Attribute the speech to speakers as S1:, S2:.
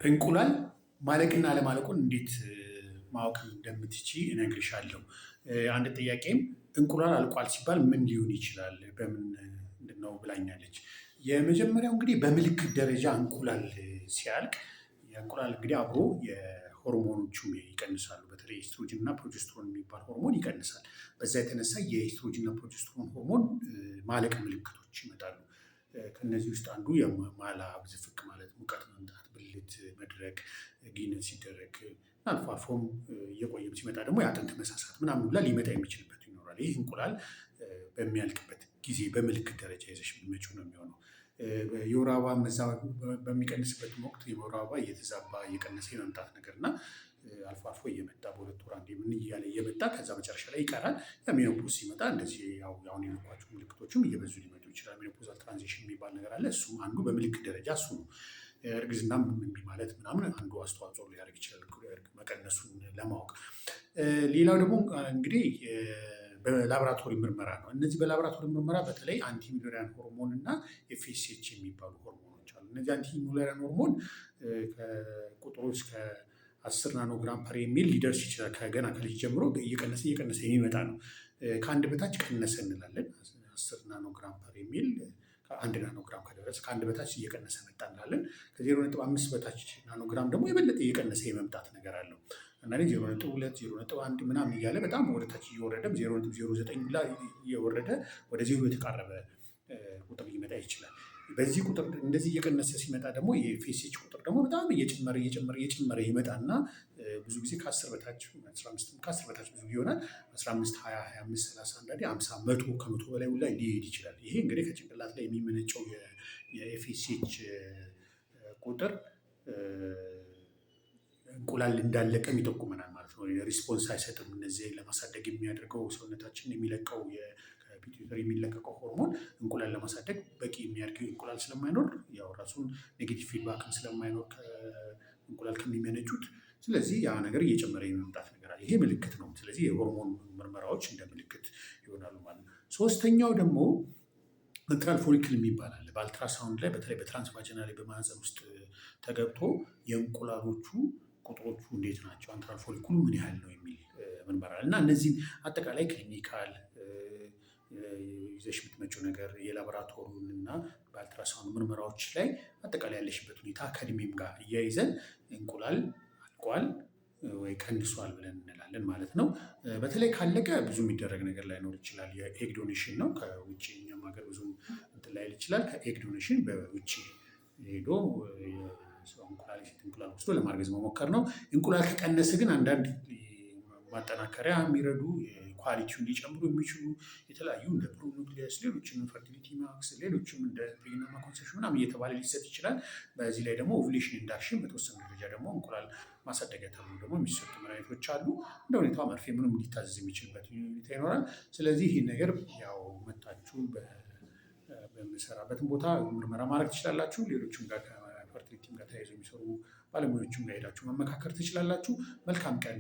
S1: እንቁላል ማለቅና አለማለቁን እንዴት ማወቅ እንደምትችይ እነግርሻለሁ። አንድ ጥያቄም እንቁላል አልቋል ሲባል ምን ሊሆን ይችላል? በምን ምንድነው ብላኛለች። የመጀመሪያው እንግዲህ በምልክት ደረጃ እንቁላል ሲያልቅ፣ የእንቁላል እንግዲህ አብሮ የሆርሞኖቹም ይቀንሳሉ። በተለይ ኤስትሮጅን እና progesterone የሚባል ሆርሞን ይቀንሳል። በዛ የተነሳ የኤስትሮጅን እና progesterone ሆርሞን ማለቅ ምልክቶች ይመጣሉ። ከነዚህ ውስጥ አንዱ የማላብ ዝፍቅ ማለት፣ ሙቀት መምጣት፣ ብልት መድረቅ፣ ግንኙነት ሲደረግ፣ አልፎ አልፎም እየቆየም ሲመጣ ደግሞ የአጥንት መሳሳት ምናምን ሁላ ሊመጣ የሚችልበት ይኖራል። ይህ እንቁላል በሚያልቅበት ጊዜ በምልክት ደረጃ ይዘሽ የምትመጪው ነው የሚሆነው። የወር አበባ በሚቀንስበት ወቅት የወር አበባ እየተዛባ እየቀነሰ የመምጣት ነገር እና አልፎ አልፎ እየመጣ በ2 ወር አንዴ ምን እያለ እየመጣ ከዛ መጨረሻ ላይ ይቀራል። Menopause ሲመጣ እንደዚህ ያው አሁን የነኳቸው ምልክቶችም እየበዙ ሊመጡ ይችላል። Menopausal transition የሚባል ነገር አለ። እሱም አንዱ በምልክት ደረጃ እሱ ነው። እርግዝናም እምቢ ማለት ምናምን አንዱ አስተዋጽኦ ሊያደርግ ይችላል መቀነሱን ለማወቅ። ሌላው ደግሞ እንግዲህ በላብራቶሪ ምርመራ ነው። እነዚህ በላብራቶሪ ምርመራ በተለይ anti Müllerian hormone እና FSH የሚባሉ ሆርሞኖች አሉ። እነዚህ anti Müllerian hormone ከቁጥሩ እስከ 10 nanogram per ml ሊደርስ ይችላል። ከገና ከልጅ ጀምሮ እየቀነሰ እየቀነሰ የሚመጣ ነው። ከአንድ በታች ቀነሰ እንላለን። 10 nanogram per ml፣ ከ1 nanogram ከደረሰ ከአንድ በታች እየቀነሰ መጣ እንላለን። ከ0.5 በታች nanogram ደግሞ የበለጠ እየቀነሰ የመምጣት ነገር አለው። አንዳንዴ 0.2፣ 0.1 ምናምን እያለ በጣም ወደ ታች እየወረደም 0.09 ላይ እየወረደ ወደ ዜሮ የተቃረበ ቁጥር ሊመጣ ይችላል። በዚህ ቁጥር እንደዚህ እየቀነሰ ሲመጣ ደግሞ የ FSH ቁጥር ደግሞ በጣም እየጨመረ እየጨመረ እየጨመረ ይመጣና ብዙ ጊዜ ከ10 በታች፣ 15፣ ከ10 በታች ብዙ ይሆናል። 15፣ 20፣ 25፣ 30፣ አንዳንዴ 50፣ 100፣ ከ100 በላይ ሁላ ሊሄድ ይችላል። ይሄ እንግዲህ ከጭንቅላት ላይ የሚመነጨው የ FSH ቁጥር እንቁላል እንዳለቀም ይጠቁመናል ማለት ነው። Response አይሰጥም። እነዚህ ለማሳደግ የሚያደርገው ሰውነታችን የሚለቀው ከ pituitary የሚለቀቀው ሆርሞን እንቁላል ለማሳደግ በቂ የሚያድግ እንቁላል ስለማይኖር፣ ያው ራሱን negative feedback ም ስለማይኖር እንቁላል ከሚመነጩት፣ ስለዚህ ያ ነገር እየጨመረ የመምጣት ነገር አለ። ይሄ ምልክት ነው። ስለዚህ የሆርሞን ምርመራዎች እንደ ምልክት ይሆናሉ ማለት ነው። ሶስተኛው ደግሞ antral follicle የሚባል አለ። በአልትራሳውንድ ላይ በተለይ በ transvaginal በማህፀን ውስጥ ተገብቶ የእንቁላሎቹ ቁጥሮቹ እንዴት ናቸው፣ antral follicle ኡ ምን ያህል ነው የሚል ምርመራ አለ። እና እነዚህን አጠቃላይ clinical ይዘሽ የምትመጪው ነገር፣ የላቦራቶሪውን እና በአልትራሳውንድ ምርመራዎች ላይ አጠቃላይ ያለሽበት ሁኔታ ከእድሜም ጋር እያይዘን እንቁላል አልቋል ወይ ቀንሷል ብለን እንላለን ማለት ነው። በተለይ ካለቀ ብዙ የሚደረግ ነገር ላይኖር ይችላል። የ egg donation ነው። ከውጭ እኛም ሀገር ብዙም እንትን ላይል ይችላል። ከ egg donation በውጭ ሄዶ የሰው እንቁላል፣ የሴት እንቁላል ወስዶ ለማርገዝ መሞከር ነው። እንቁላል ከቀነሰ ግን አንዳንድ ማጠናከሪያ የሚረዱ፣ quality ውን ሊጨምሩ የሚችሉ የተለያዩ እንደ Pronucleus፣ ሌሎችም Fertility Max፣ ሌሎችም እንደ Pregnorma Conception ምናምን እየተባለ ሊሰጥ ይችላል። በዚህ ላይ ደግሞ ovulation induction በተወሰነ ደረጃ ደግሞ እንቁላል ማሳደጊያ ተብሎ ደግሞ የሚሰጡ መድኃኒቶች አሉ። እንደ ሁኔታው መርፌ ምንም ሊታዘዝ የሚችልበት ሁኔታ ይኖራል። ስለዚህ ይህን ነገር ያው መጣችሁ በምሰራበትም ቦታ ምርመራ ማድረግ ትችላላችሁ። ሌሎችም ጋር ከ fertility ም ጋር ተያይዘው የሚሰሩ ባለሙያዎችም ጋር ሄዳችሁ መመካከር ትችላላችሁ። መልካም ቀን።